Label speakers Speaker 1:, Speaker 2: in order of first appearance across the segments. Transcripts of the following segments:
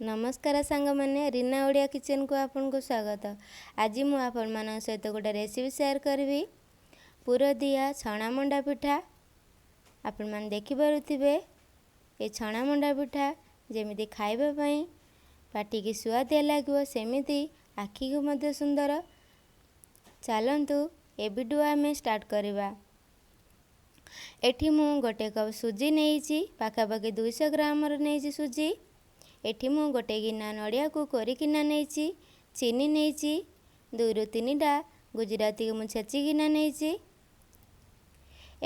Speaker 1: ନମସ୍କାର ସାଙ୍ଗମାନେ, ରୀନା ଓଡ଼ିଆ କିଚେନ୍କୁ ଆପଣଙ୍କୁ ସ୍ୱାଗତ। ଆଜି ମୁଁ ଆପଣମାନଙ୍କ ସହିତ ଗୋଟେ ରେସିପି ସେୟାର କରିବି, ପୁରଦିଆ ଛଣା ମଣ୍ଡା ପିଠା। ଆପଣମାନେ ଦେଖିପାରୁଥିବେ, ଏ ଛଣା ମଣ୍ଡା ପିଠା ଯେମିତି ଖାଇବା ପାଇଁ ପାଟିକି ସୁଆଦିଆ ଲାଗିବ, ସେମିତି ଆଖିକୁ ମଧ୍ୟ ସୁନ୍ଦର। ଚାଲନ୍ତୁ ଏ ଭିଡ଼ିଓ ଆମେ ଷ୍ଟାର୍ଟ କରିବା। ଏଠି ମୁଁ ଗୋଟେ କପ୍ ସୁଜି ନେଇଛି, ପାଖାପାଖି 200 ଗ୍ରାମର ନେଇଛି ସୁଜି। ଏଠି ମୁଁ ଗୋଟେ ଗିନା ନଡ଼ିଆକୁ କୋରିକିନା ନେଇଛି, ଚିନି ନେଇଛି, 2ରୁ 3ଟା ଗୁଜୁରାତିକୁ ମୁଁ ଛେଚିକିନା ନେଇଛି।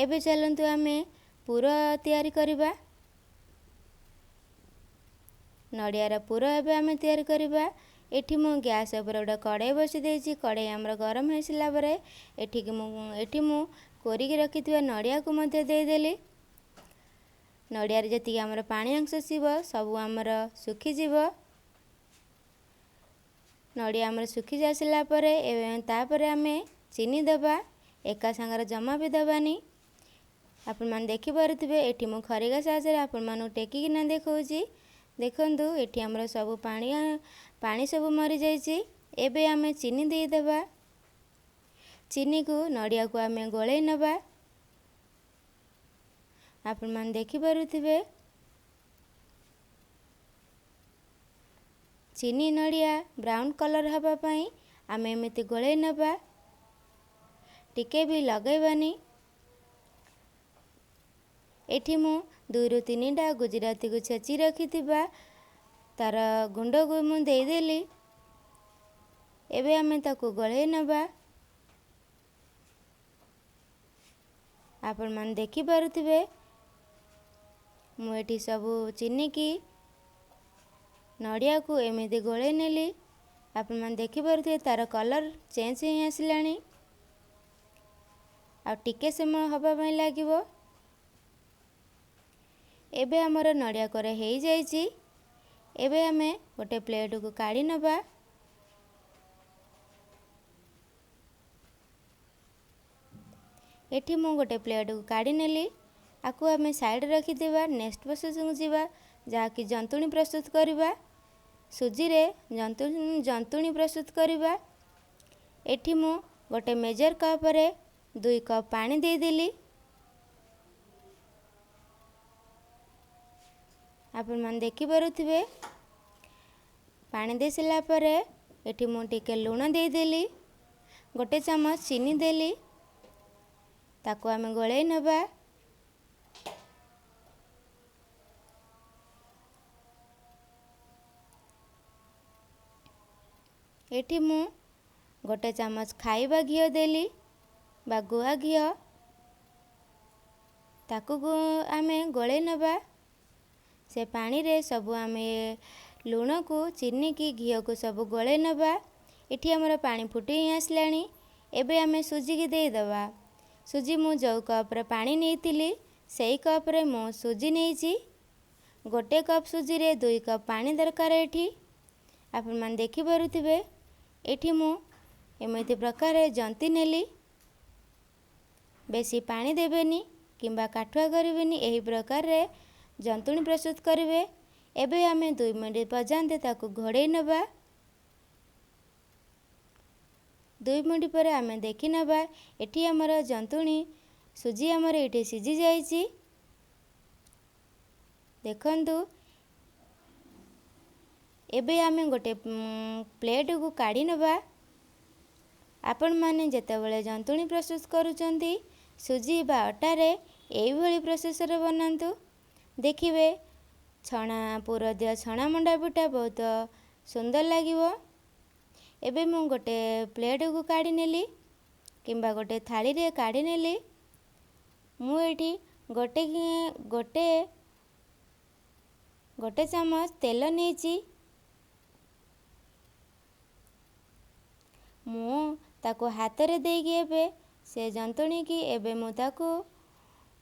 Speaker 1: ଏବେ ଚାଲନ୍ତୁ ଆମେ ପୁର ତିଆରି କରିବା। ନଡ଼ିଆର ପୁର ଏବେ ଆମେ ତିଆରି କରିବା। ଏଠି ମୁଁ ଗ୍ୟାସ୍ ଉପରେ ଗୋଟେ କଡ଼େଇ ବସି ଦେଇଛି। କଡ଼େଇ ଆମର ଗରମ ହେଇସାରିଲା ପରେ ଏଠି ମୁଁ କୋରିକି ରଖିଥିବା ନଡ଼ିଆକୁ ମଧ୍ୟ ଦେଇଦେଲି। ନଡ଼ିଆରେ ଯେତିକି ଆମର ପାଣି ଅଂଶ ଥିବ, ସବୁ ଆମର ଶୁଖିଯିବ। ନଡ଼ିଆ ଆମର ଶୁଖି ଯାଇସାରିଲା ପରେ ତାପରେ ଆମେ ଚିନି ଦେବା। ଏକା ସାଙ୍ଗରେ ଜମା ବି ଦେବାନି। ଆପଣମାନେ ଦେଖିପାରୁଥିବେ, ଏଠି ମୁଁ ଖରିକା ସାହାଯ୍ୟରେ ଆପଣମାନଙ୍କୁ ଟେକିକିନା ଦେଖାଉଛି। ଦେଖନ୍ତୁ, ଏଠି ଆମର ସବୁ ପାଣି ସବୁ ମରିଯାଇଛି। ଏବେ ଆମେ ଚିନି ଦେଇଦେବା। ଚିନିକୁ ନଡ଼ିଆକୁ ଆମେ ଗୋଳେଇ ନେବା। ଆପଣମାନେ ଦେଖିପାରୁଥିବେ, ଚିନି ନଡ଼ିଆ ବ୍ରାଉନ୍ କଲର୍ ହେବା ପାଇଁ ଆମେ ଏମିତି ଗୋଳେଇ ନେବା, ଟିକେ ବି ଲଗାଇବାନି। ଏଠି ମୁଁ 2ରୁ 3ଟା ଗୁଜୁରାତିକୁ ଛେଚି ରଖିଥିବା ତାର ଗୁଣ୍ଡକୁ ମୁଁ ଦେଇଦେଲି। ଏବେ ଆମେ ତାକୁ ଗୋଳେଇ ନେବା। ଆପଣମାନେ ଦେଖିପାରୁଥିବେ, ମୁଁ ଏଠି ସବୁ ଚିନିକି ନଡ଼ିଆକୁ ଏମିତି ଗୋଳେଇ ନେଲି। ଆପଣମାନେ ଦେଖିପାରୁଥିବେ, ତାର କଲର୍ ଚେଞ୍ଜ ହେଇ ଆସିଲାଣି। ଆଉ ଟିକେ ସମୟ ହେବା ପାଇଁ ଲାଗିବ। ଏବେ ଆମର ନଡ଼ିଆ କୋରା ହେଇଯାଇଛି। ଏବେ ଆମେ ଗୋଟେ ପ୍ଲେଟ୍କୁ କାଢ଼ି ନେବା। ଏଠି ମୁଁ ଗୋଟେ ପ୍ଲେଟ୍କୁ କାଢ଼ି ନେଲି। ଆକୁ ଆମେ ସାଇଡ଼୍ ରଖିଦେବା। ନେକ୍ସଟ ପ୍ରୋସେସିଂକୁ ଯିବା, ଯାହାକି ଜନ୍ତୁଣି ପ୍ରସ୍ତୁତ କରିବା। ସୁଜିରେ ଜନ୍ତୁଣି ପ୍ରସ୍ତୁତ କରିବା। ଏଠି ମୁଁ ଗୋଟେ ମେଜର କପ୍ରେ 2 କପ୍ ପାଣି ଦେଇଦେଲି। ଆପଣମାନେ ଦେଖିପାରୁଥିବେ, ପାଣି ଦେଇସାରିଲା ପରେ ଏଠି ମୁଁ ଟିକେ ଲୁଣ ଦେଇଦେଲି, ଗୋଟେ ଚାମଚ ଚିନି ଦେଲି। ତାକୁ ଆମେ ଗୋଳେଇ ନେବା। ଏଠି ମୁଁ ଗୋଟେ ଚାମଚ ଖାଇବା ଘିଅ ଦେଲି ବା ଗୁଆ ଘିଅ। ତାକୁ ଆମେ ଗୋଳେଇ ନେବା। ସେ ପାଣିରେ ସବୁ ଆମେ ଲୁଣକୁ, ଚିନିକି, ଘିଅକୁ ସବୁ ଗୋଳେଇ ନେବା। ଏଠି ଆମର ପାଣି ଫୁଟି ଆସିଲାଣି। ଏବେ ଆମେ ସୁଜିକି ଦେଇଦେବା। ସୁଜି ମୁଁ ଯେଉଁ କପ୍ରେ ପାଣି ନେଇଥିଲି, ସେଇ କପ୍ରେ ମୁଁ ସୁଜି ନେଇଛି। ଗୋଟେ କପ୍ ସୁଜିରେ 2 କପ୍ ପାଣି ଦରକାର। ଏଠି ଆପଣମାନେ ଦେଖିପାରୁଥିବେ, ଏଠି ମୁଁ ଏମିତି ପ୍ରକାରେ ଜନ୍ତି ନେଲି। ବେଶୀ ପାଣି ଦେବେନି କିମ୍ବା କାଠୁଆ କରିବେନି, ଏହି ପ୍ରକାରରେ ଜନ୍ତୁଣି ପ୍ରସ୍ତୁତ କରିବେ। ଏବେ ଆମେ 2 ମିନିଟ୍ ପର୍ଯ୍ୟନ୍ତ ତାକୁ ଘୋଡ଼େଇ ନେବା। 2 ମିନିଟ୍ ପରେ ଆମେ ଦେଖିନେବା। ଏଠି ଆମର ଜନ୍ତୁଣି ସୁଜି ଆମର ଏଠି ସିଝି ଯାଇଛି। ଦେଖନ୍ତୁ, ଏବେ ଆମେ ଗୋଟେ ପ୍ଲେଟ୍କୁ କାଢ଼ି ନେବା। ଆପଣମାନେ ଯେତେବେଳେ ଜନ୍ତୁଣି ପ୍ରସ୍ତୁତ କରୁଛନ୍ତି ସୁଜି ବା ଅଟାରେ, ଏଇଭଳି ପ୍ରୋସେସ୍ରେ ବନାନ୍ତୁ। ଦେଖିବେ, ଛଣା ପୁର ଦିଆ ଛଣା ମଣ୍ଡା ପିଠା ବହୁତ ସୁନ୍ଦର ଲାଗିବ। ଏବେ ମୁଁ ଗୋଟେ ପ୍ଲେଟ୍କୁ କାଢ଼ି ନେଲି କିମ୍ବା ଗୋଟେ ଥାଳିରେ କାଢ଼ି ନେଲି। ମୁଁ ଏଠି ଗୋଟେ ଗୋଟେ ଗୋଟେ ଚାମଚ ତେଲ ନେଇଛି। ମୁଁ ତାକୁ ହାତରେ ଦେଇକି ଏବେ ସେ ଜନ୍ତୁଣିକି ଏବେ ମୁଁ ତାକୁ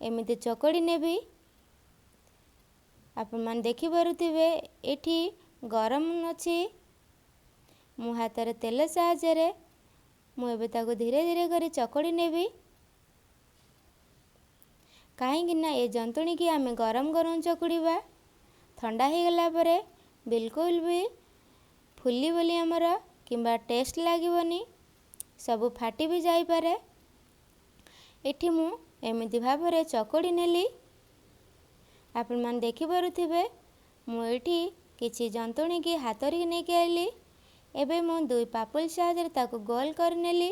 Speaker 1: ଏମିତି ଚକଡ଼ି ନେବି। ଆପଣମାନେ ଦେଖିପାରୁଥିବେ, ଏଠି ଗରମ ଅଛି। ମୁଁ ହାତରେ ତେଲ ସାହାଯ୍ୟରେ ମୁଁ ଏବେ ତାକୁ ଧୀରେ ଧୀରେ କରି ଚକଡ଼ି ନେବି, କାହିଁକି ନା ଏ ଜନ୍ତୁଣିକି ଆମେ ଗରମ ଗରମ ଚକୁଡ଼ିବା, ଥଣ୍ଡା ହେଇଗଲା ପରେ ବିଲକୁଲ ବି ଫୁଲିବନି ଆମର କିମ୍ବା ଟେଷ୍ଟ ଲାଗିବନି, ସବୁ ଫାଟି ବି ଯାଇପାରେ। ଏଠି ମୁଁ ଏମିତି ଭାବରେ ଚକଡ଼ି ନେଲି। ଆପଣମାନେ ଦେଖିପାରୁଥିବେ, ମୁଁ ଏଇଠି କିଛି ଜନ୍ତୁଣିକି ହାତରେ ନେଇକି ଆଇଲି। ଏବେ ମୁଁ ଦୁଇ ପାପୁଲି ସାହାଯ୍ୟରେ ତାକୁ ଗୋଲ କରିନେଲି।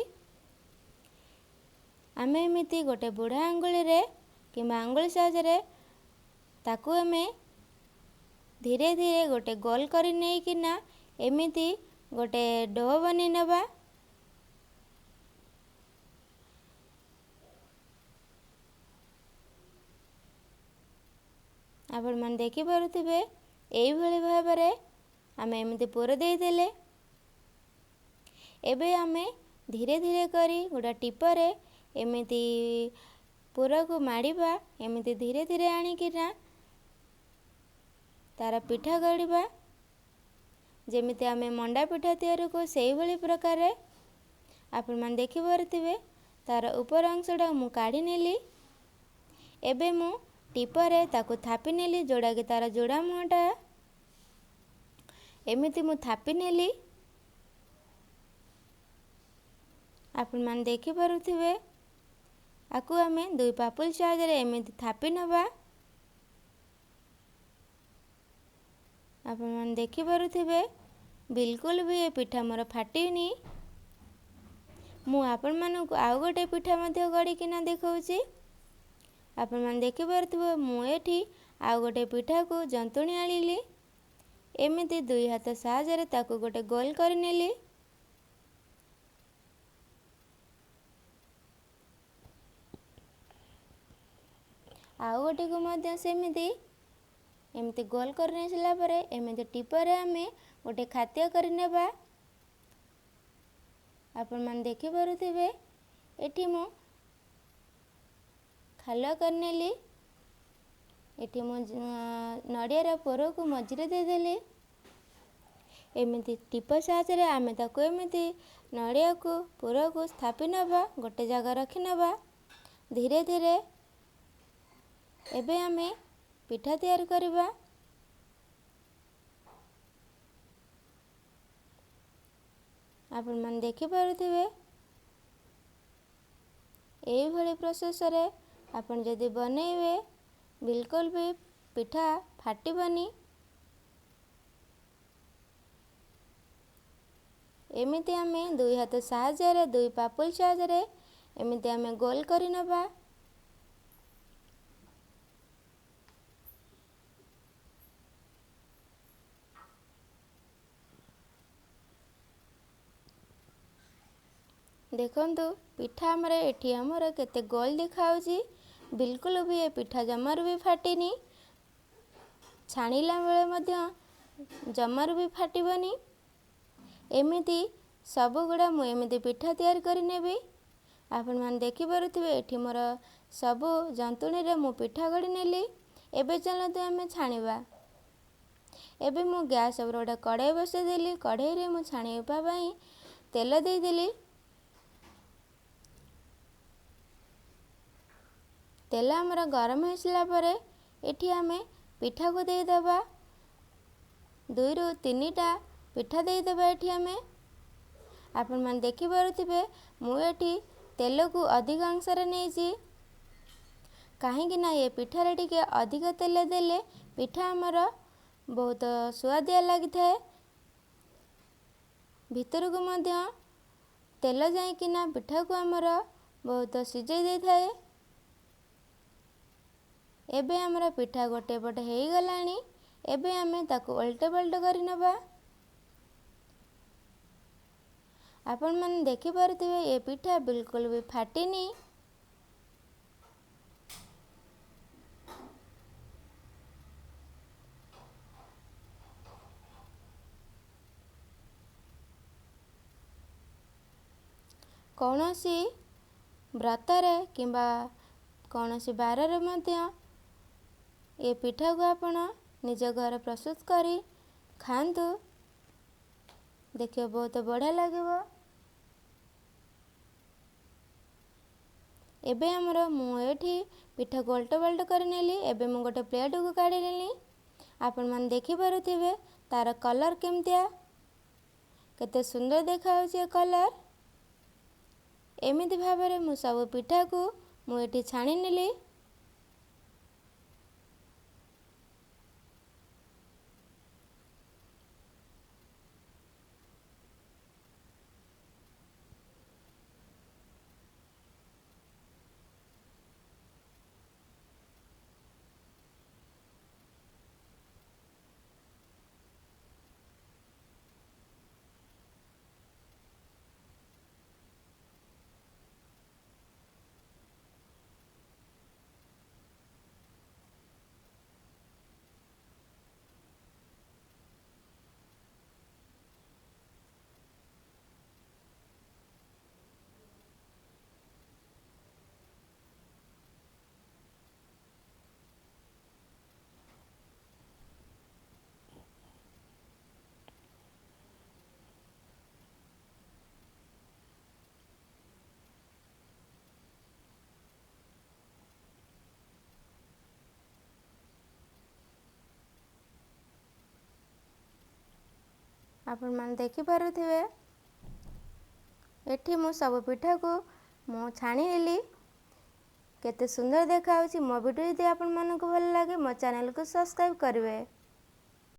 Speaker 1: ଆମେ ଏମିତି ଗୋଟେ ବୁଢ଼ା ଆଙ୍ଗୁଳିରେ କିମ୍ବା ଆଙ୍ଗୁଳି ସାହାଯ୍ୟରେ ତାକୁ ଆମେ ଧୀରେ ଧୀରେ ଗୋଟେ ଗୋଲ କରି ନେଇକିନା ଏମିତି ଗୋଟେ do ବନେଇ ନେବା। ଆପଣମାନେ ଦେଖିପାରୁଥିବେ, ଏଇଭଳି ଭାବରେ ଆମେ ଏମିତି ପୁର ଦେଇଦେଲେ। ଏବେ ଆମେ ଧୀରେ ଧୀରେ କରି ଗୋଟେ ଟିପରେ ଏମିତି ପୁରକୁ ମାଡ଼ିବା, ଏମିତି ଧୀରେ ଧୀରେ ଆଣିକିନା ତାର ପିଠା ଗଢ଼ିବା, ଯେମିତି ଆମେ ମଣ୍ଡା ପିଠା ତିଆରି କରୁ ସେଇଭଳି ପ୍ରକାରରେ। ଆପଣମାନେ ଦେଖିପାରୁଥିବେ, ତାର ଉପର ଅଂଶଟା ମୁଁ କାଢ଼ି ନେଲି। ଏବେ ମୁଁ ଟିପରେ ତାକୁ ଥାପି ନେଲି, ଯେଉଁଟାକି ତାର ଯୋଡ଼ା ମୁହଁଟା ଏମିତି ମୁଁ ଥାପି ନେଲି। ଆପଣମାନେ ଦେଖିପାରୁଥିବେ, ଆକୁ ଆମେ ଦୁଇ ପାପୁଲି ସାହାଯ୍ୟରେ ଏମିତି ଥାପି ନେବା। ଆପଣମାନେ ଦେଖିପାରୁଥିବେ, ବିଲକୁଲ ବି ଏ ପିଠା ମୋର ଫାଟିନି। ମୁଁ ଆପଣମାନଙ୍କୁ ଆଉ ଗୋଟେ ପିଠା ମଧ୍ୟ ଗଢ଼ିକିନା ଦେଖାଉଛି। ଆପଣମାନେ ଦେଖିପାରୁଥିବେ, ମୁଁ ଏଠି ଆଉ ଗୋଟେ ପିଠାକୁ ଜନ୍ତୁଣି ଆଣିଲି। ଏମିତି ଦୁଇ ହାତ ସାହାଯ୍ୟରେ ତାକୁ ଗୋଟେ ଗୋଲ କରିନେଲି। ଆଉ ଗୋଟେକୁ ମଧ୍ୟ ସେମିତି ଏମିତି ଗୋଲ କରିନେଇ ସାରିଲା ପରେ ଏମିତି ଟିପରେ ଆମେ ଗୋଟେ ଖାଦ୍ୟ କରିନେବା। ଆପଣମାନେ ଦେଖିପାରୁଥିବେ, ଏଠି ମୁଁ ଖାଲ କରିନେଲି। ଏଠି ମୁଁ ନଡ଼ିଆର ପୋରକୁ ମଝିରେ ଦେଇଦେଲି। ଏମିତି ଟିପ ସାହାଯ୍ୟରେ ଆମେ ତାକୁ ଏମିତି ନଡ଼ିଆକୁ ପୁରକୁ ସ୍ଥାପି ନେବା, ଗୋଟେ ଜାଗା ରଖିନେବା ଧୀରେ ଧୀରେ। ଏବେ ଆମେ ପିଠା ତିଆରି କରିବା। ଆପଣମାନେ ଦେଖିପାରୁଥିବେ, ଏଇଭଳି ପ୍ରୋସେସରେ ଆପଣ ଯଦି ବନେଇବେ ବିଲକୁଲ ବି ପିଠା ଫାଟିବନି। ଏମିତି ଆମେ ଦୁଇ ହାତ ସାହାଯ୍ୟରେ, ଦୁଇ ପାପୁଲି ସାହାଯ୍ୟରେ ଏମିତି ଆମେ ଗୋଲ କରିନେବା। ଦେଖନ୍ତୁ, ପିଠା ଆମର ଏଠି ଆମର କେତେ ଗୋଲ ଦେଖାହେଉଛି। ବିଲକୁଲ ବି ଏ ପିଠା ଜମାରୁ ବି ଫାଟିନି। ଛାଣିଲା ବେଳେ ମଧ୍ୟ ଜମାରୁ ବି ଫାଟିବନି। ଏମିତି ସବୁଗୁଡ଼ା ମୁଁ ଏମିତି ପିଠା ତିଆରି କରିନେବି। ଆପଣମାନେ ଦେଖିପାରୁଥିବେ, ଏଠି ମୋର ସବୁ ଜନ୍ତୁଣିରେ ମୁଁ ପିଠା ଗଢ଼ି ନେଲି। ଏବେ ଚାଲନ୍ତୁ ଆମେ ଛାଣିବା। ଏବେ ମୁଁ ଗ୍ୟାସ୍ ଉପରେ ଗୋଟେ କଢ଼େଇ ବସାଇଦେଲି। କଢ଼େଇରେ ମୁଁ ଛାଣିବା ପାଇଁ ତେଲ ଦେଇଦେଲି। ତେଲ ଆମର ଗରମ ହୋଇସାରିଲା ପରେ ଏଠି ଆମେ ପିଠାକୁ ଦେଇଦେବା। 2ରୁ 3ଟା ପିଠା ଦେଇଦେବା ଏଠି ଆମେ। ଆପଣମାନେ ଦେଖିପାରୁଥିବେ, ମୁଁ ଏଠି ତେଲକୁ ଅଧିକ ଅଂଶରେ ନେଇଛି, କାହିଁକି ନା ଏ ପିଠାରେ ଟିକେ ଅଧିକ ତେଲ ଦେଲେ ପିଠା ଆମର ବହୁତ ସୁଆଦିଆ ଲାଗିଥାଏ। ଭିତରକୁ ମଧ୍ୟ ତେଲ ଯାଇକିନା ପିଠାକୁ ଆମର ବହୁତ ସିଝେଇ ଦେଇଥାଏ। ଏବେ ଆମର ପିଠା ଗୋଟେ ପଟେ ହେଇଗଲାଣି। ଏବେ ଆମେ ତାକୁ ଓଲଟ ପଲଟ କରିନେବା। ଆପଣମାନେ ଦେଖିପାରୁଥିବେ, ଏ ପିଠା ବିଲକୁଲ ବି ଫାଟିନି। କୌଣସି ବ୍ରତରେ କିମ୍ବା କୌଣସି ବାରରେ ମଧ୍ୟ ଏ ପିଠାକୁ ଆପଣ ନିଜ ଘରେ ପ୍ରସ୍ତୁତ କରି ଖାଆନ୍ତୁ, ଦେଖିବେ ବହୁତ ବଢ଼ିଆ ଲାଗିବ। ଏବେ ଆମର ମୁଁ ଏଠି ପିଠାକୁ ଓଲଟ ପାଲଟ କରିନେଲି। ଏବେ ମୁଁ ଗୋଟେ ପ୍ଲେଟ୍କୁ କାଢ଼ିନେଲି। ଆପଣମାନେ ଦେଖିପାରୁଥିବେ, ତା'ର କଲର୍ କେମିତିଆ, କେତେ ସୁନ୍ଦର ଦେଖାଯାଉଛି ଏ କଲର୍। ଏମିତି ଭାବରେ ମୁଁ ସବୁ ପିଠାକୁ ମୁଁ ଏଠି ଛାଣି ନେଲି। ଆପଣମାନେ ଦେଖିପାରୁଥିବେ, ଏଠି ମୁଁ ସବୁ ପିଠାକୁ ମୁଁ ଛାଣିନେଲି, କେତେ ସୁନ୍ଦର ଦେଖାଯାଉଛି। ମୋ ଭିଡ଼ିଓ ଯଦି ଆପଣମାନଙ୍କୁ ଭଲ ଲାଗେ, ମୋ ଚ୍ୟାନେଲକୁ ସବସ୍କ୍ରାଇବ୍ କରିବେ।